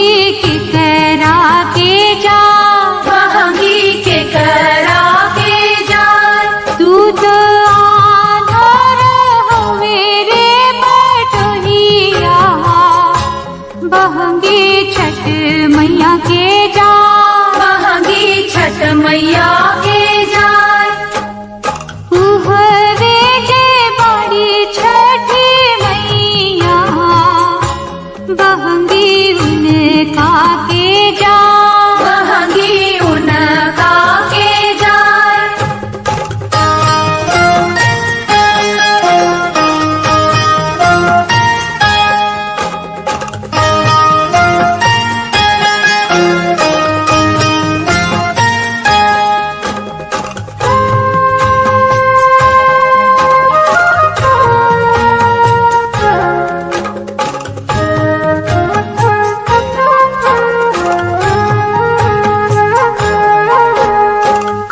बहंगी के करा के जा, बहंगी के करा के जाय। तू तो आधार हो मेरे बटोहिया, बहंगी छठ मैया के जा, बहंगी छठ मैया के जाय। उहवे जे बाड़ी छठी मैया, बहंगी उनका के जा, बहंगी उनका के जाय।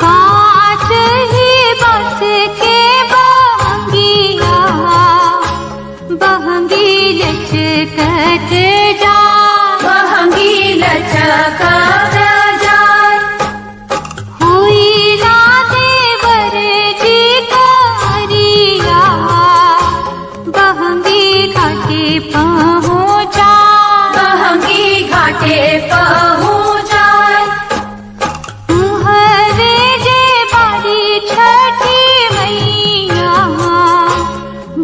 कांच ही बस के बहंगिया, बहंगी लचकत जा, बहंगी लचकत जाय। हुई ना देवर जी कारिया, बहंगी घाटे पहुँचा, बहंगी घाटे पहुँचाय। हरे जे बारी छठी मैया,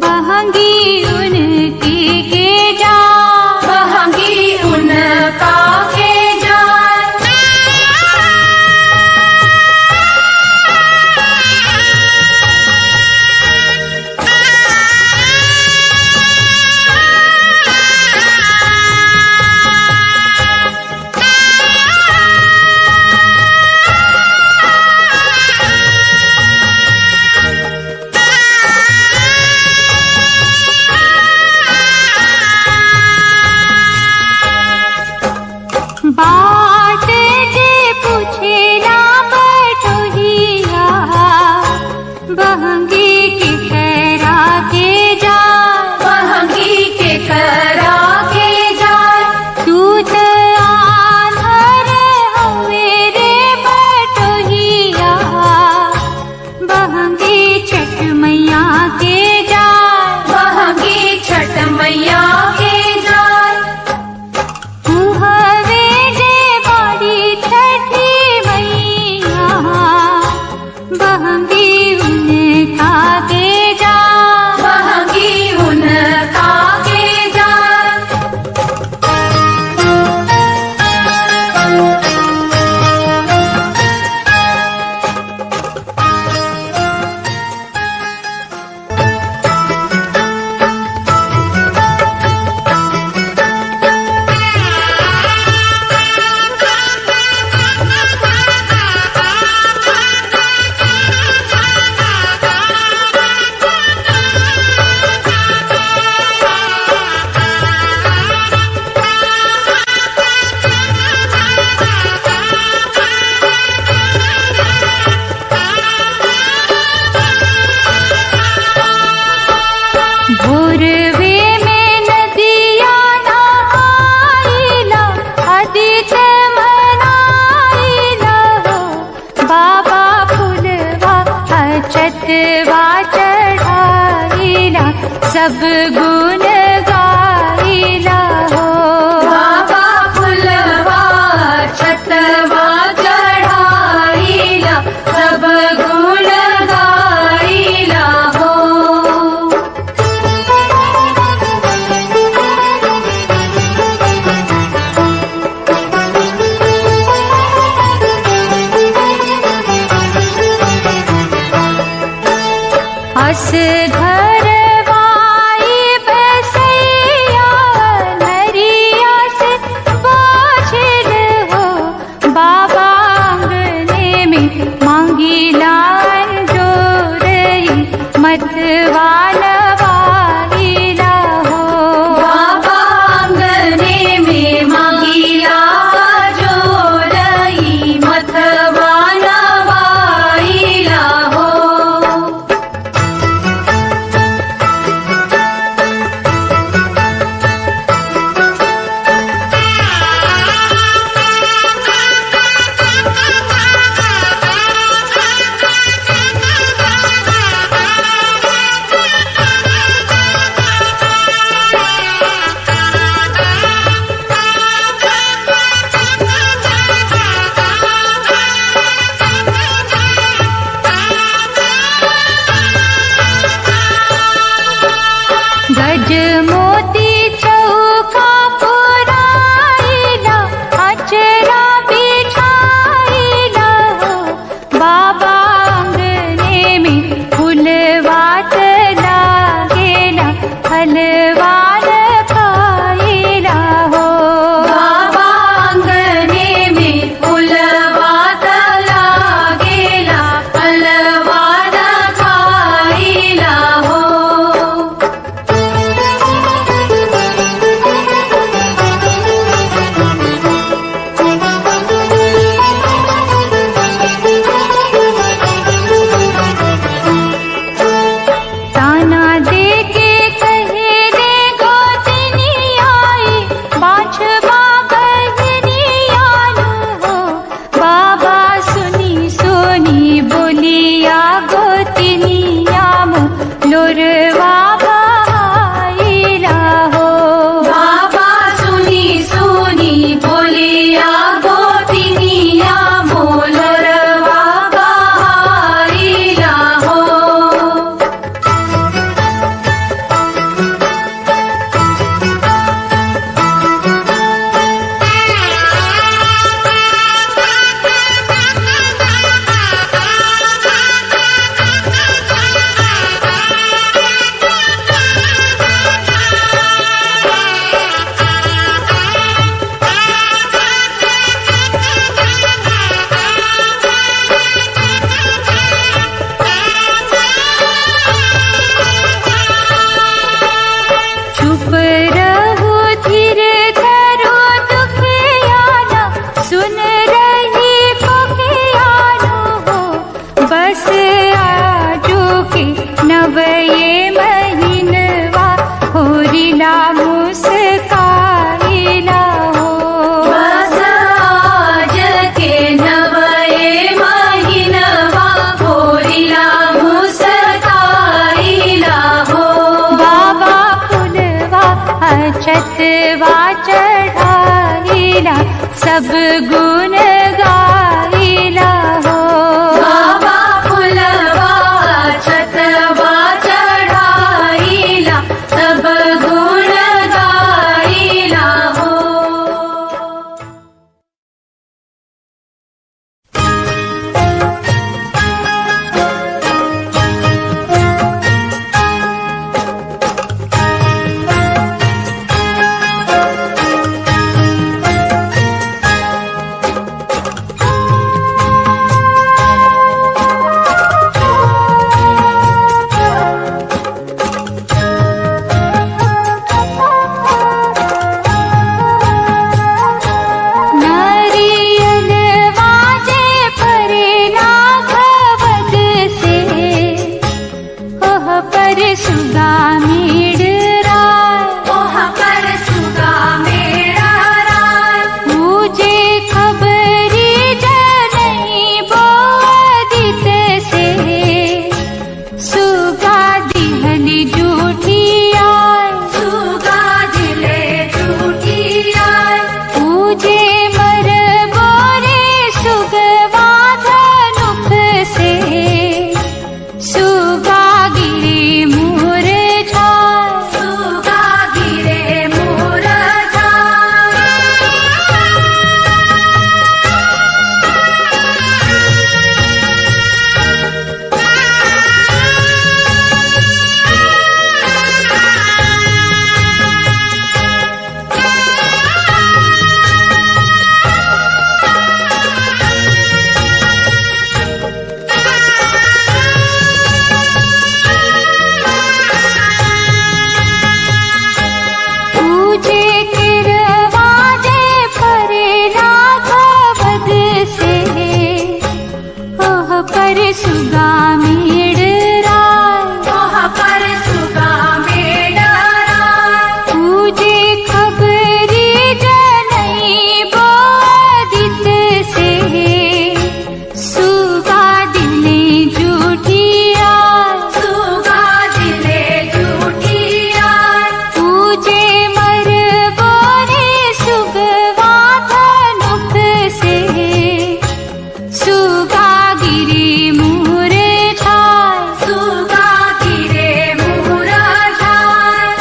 बहंगी उनकी के जा, बहंगी उनका के जाय। बाट जे पूछेला बटोहिया, बहंगी के करा के जा, बहंगी के करा के जाय। तू तो आधार हो मेरे बटोहिया, बहंगी छठ मैया के जा, बहंगी छठ मैया के जाय। हवे जे बाड़ी छठी मैया, बहंगी उनका के जा, बहंगी उनका के जाय। भोरवे में नदिया नहाइला, आदित्य मनाइला हो, बाबा फुलवा अछतवा चढ़ाइला, सब गुण गाइला हो। बाबा फुलवा छतवा चढ़ाईला, सब गुण गाईला हो। अस घरवाई छतवा चढ़ाइला सब गुण गाइला हो। बाबा फुलवा छतवा चढ़ाइला सब गुण गाइला हो। नारियल वाजे परे नाघवद से ओह पर सुगा मेड़ राय। ओह पर सुगा मेरा राय। पूजे खबरी जनई बोदित से सुगा दिहली जूठी आय। सुगा दिले झूठी आय। पूजे मर बोरे सुगवा धनुख से सुगा गिरे मोर झाय। सुगा गिरे मोर झाय। पूजे किरवाजे परे राघवद से ओह पर सुगा मेड़ राय। ओह पर सुगा मेरा राय। पूजे खबरी जनई बोदित से सुगा दिले जूठी आय। सुगा दिले झूठी आय। पूजे मर बोरे सुगवा धनुख से सुगा गिरे मोर झाय। सुगा गिरे मोर झाय।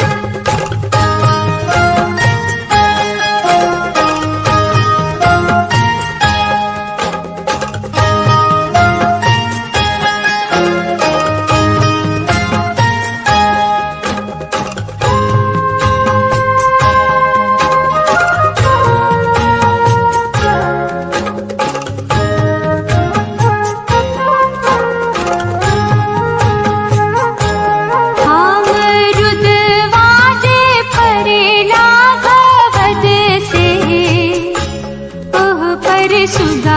अमरुद वाजे परे लाघवद से ओह पर सुगा